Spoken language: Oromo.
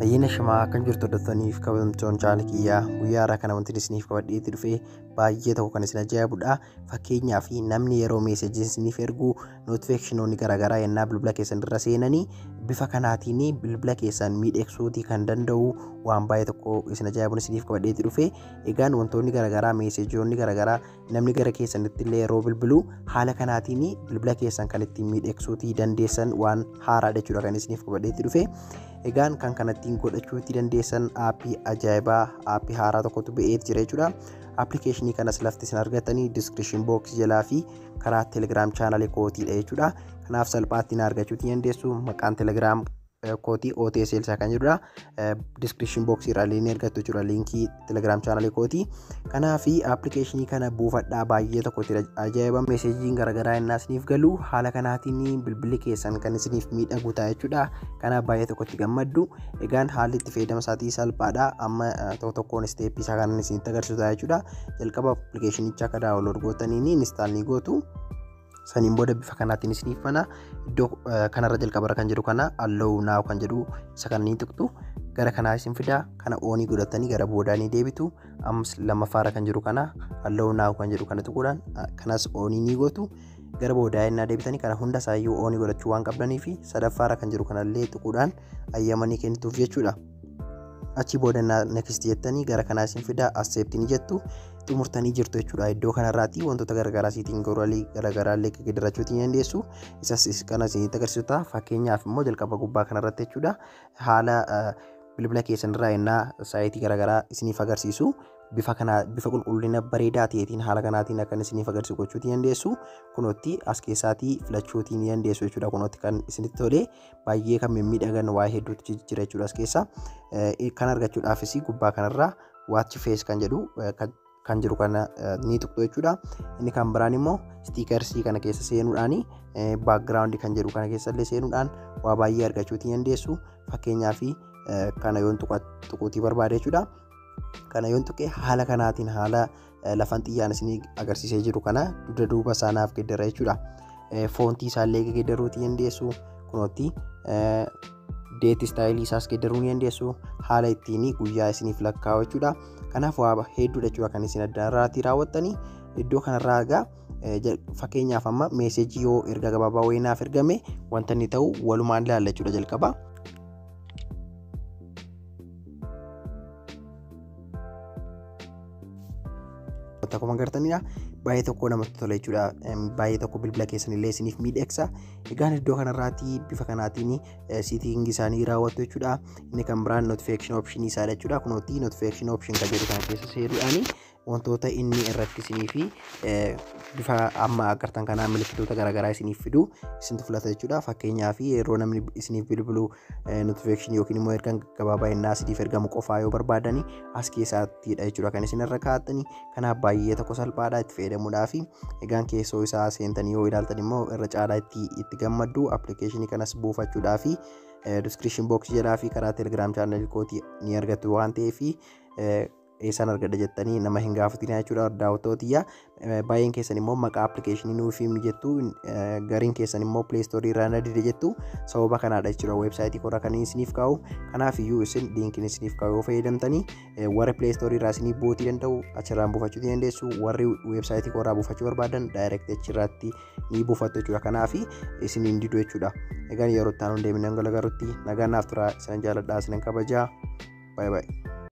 Ayyaana shimaa akkam jirtu hordoftooniif kabajamtoon chaanaalii kiyyaa guyyaa har'aa kana wanti isiniif qabadheetti dhufee baay'ee tokko kan isin ajaa'ibudha. Fakkeenyaaf namni yeroo meesejii isiniif ergu notifikashinoonni garaagaraa yennaa bilbila keessan irra seenanii bifa kanaatiin bilbila keessan miidhagsuutii kan danda'u waan baay'ee tokko isin ajaa'ibuun isiniif qabadheetti dhufe. Egaan wantoonni garaagaraa meesejoonni garaagaraa namni gara keessanitti illee yeroo bilbilu haala kanaatiin bilbila keessan kan ittiin miidhagsuutii dandeessan waan haaraadha jechuudha kan isiniif qabadheetti dhufe. Egaan kan kanattiin godhachuutii dandeessan aappii ajaa'ibaa aappii haaraa tokkotu ba'eet jira jechuudha. Appilikeeshinii kanas lafti isin argatanii diskiripshin booksii jalaa fi karaa telegiraam chaanaalii kootiidha jechuudha. Kanaaf salphaatti na argachuutii dandeessu. Maqaan telegiraam kootii OTS Elsaa kan jedhudha. Diskiripshin booksii irraa illee ni argattu jechuudha liinkii telegiraam chaanaalii kootii. Kanaaf appilikeeshinii kana buufadhaa baay'ee tokkotti ajaa'iba. Meeseejiin garaagaraa innaa isiniif galu haala kanaatiin bilbilli keessan kan isiniif miidhagu ta'a jechuudha. Kanaaf baay'ee tokkotti gammaddu. Egaan haalli itti fayyadama isaatii salphaadha. Amma tokko tokkoon isteeppii isaa kan isinitti agarsiisu ta'a jechuudha. Jalqaba appilikeeshinicha akka daawunlood gootaniin instaal ni gootu. Saniin booda bifa kanaatiin isiniif bana. Iddoo kanarra jalqabarra kan jedhu kana allow now kan jedhu isa kana ni tuqxu. Gara kanaa isin fida. Kana oonii godhatanii gara boodaa ni deebitu. Ammas lammaffaarra kan jiru kana allow now kan jedhu kana tuquudhaan kanas oonii ni gootu. Gara boodaa innaa deebitanii kana hunda isaayyuu oonii godhachuu waan qabdanii fi sadaffaarra kan jiru kanallee tuquudhaan ayyamanii kennituuf jechuudha. Achi booda next jettanii gara kanaa isin fida accept ni jettu. Xumurtanii jirtu jechuudha. Iddoo kanarraati wantoota garaagaraa siitiin goralii garaagaraa illee geeddarachuutii ni dandeessu. Isas kana isinitti agarsiisu ta'a. Fakkeenyaaf immoo jalqaba gubbaa kanarratti jechuudha. Haala bilbila keessan irraa innaa saayitii garaagaraa isiniif agarsiisu. Bifa kana bifa qulqullina bareedaa ta'eetiin haala kanaatiin akka isiniif agarsiisu gochuutii dandeessu. Kunootti as keessaatii filachuutii ni dandeessu jechuudha. Kunootti kan isinitti tole baay'ee kan mimmiidhagan waa hedduutu jira jechuudha as keessa. Kan argachuudhaafis gubbaa kanarraa watch face kan jedhu kan jiru kana ni tuqxu jechuudha. Inni kan biraan immoo stiikarsii kana keessa seenuudhaan baakgiraawundi kan jedhu kana keessa illee seenuudhaan waa baay'ee argachuutii dandeessu. Fakkeenyaaf kana yoon tuquutii barbaade jechuudha. Kana yoon tuqe haala kanaatiin haala lafan xiyyaan isinii agarsiisee jiru kana dugda duuba isaa naaf geeddara jechuudha. Foontii isaallee geeddaruutii dandeessu. Kunootti deet istaayilii isaas geeddaruu ni dandeessu. Haala ittiin guyyaa isiniif lakkaa'u jechuudha. Kanaaf waa hedduudha jechuudha kan isin adda irraatii raawwattanii. Iddoo kanarraa egaa fakkeenyaaf amma meeseejii yoo erga gabaabaa wayii naaf ergame wanta inni ta'u walumaan ilaalla jechuudha jalqaba. Akkuma agartanidha baay'ee tokko namatti tola jechuudha. Baay'ee tokko bilbila keessan illee isiniif miidhagsa. Egaan iddoo kanarraati bifa kanaatiin siitingii isaanii raawwattu jechuudha. Inni kan biraan notification option isaadha jechuudha. Kunootti notification option kan jedhu kana keessa seenuudhaan wantoota inni irratti isiniif bifa amma agartan kanaa milikkitoota garaagaraa isiniif fidu isintu filata jechuudha. Fakkeenyaaf yeroo namni isiniif bilbilu notification yookiin immoo ergaan gabaabaa innaa isiniif ergamu qofaa yoo barbaadani as keessattidha jechuudha kan isin irra kaa'attani. Kanaaf baay'ee tokko salphaadha itti fayyadamuudhaaf. Egaan keessoo isaa seentanii yoo ilaaltan immoo irra caalaa itti gammaddu. Appilikeeshinii kanas buufachuudhaaf diskiripshin booksii jalaa fi karaa telegiraam chaanalii kootii ni argattu waan ta'eef eessaan argadha jettanii nama hin gaafatina jechuudha daawwattootiyya. Baay'een keessan immoo maqaa appilikeeshinii nuuf himi jettu, gariin keessan immoo pileestoorii irraa na dide jettu. Sababa kanaadha jechuudha weebsaayitii korraa kan isiniif kaa'u. Kanaaf iyyuu isin liinkiin isiniif kaa'u yoo fayyadamtanii warri pileestoorii irraa isiniif buutii danda'u achirraan buufachuu dandeessu. Warri weebsaayitii korraa buufachuu barbaadan daayireekt achirratti ni buufattu jechuudha. Kanaaf isin hin didu jechuudha. Egaan yeroo itti aanu deemnee hanga agarrutti nagaan naaf tura. Isinan jaaladha, isinan kabajaa. Baay'ee baay'ee.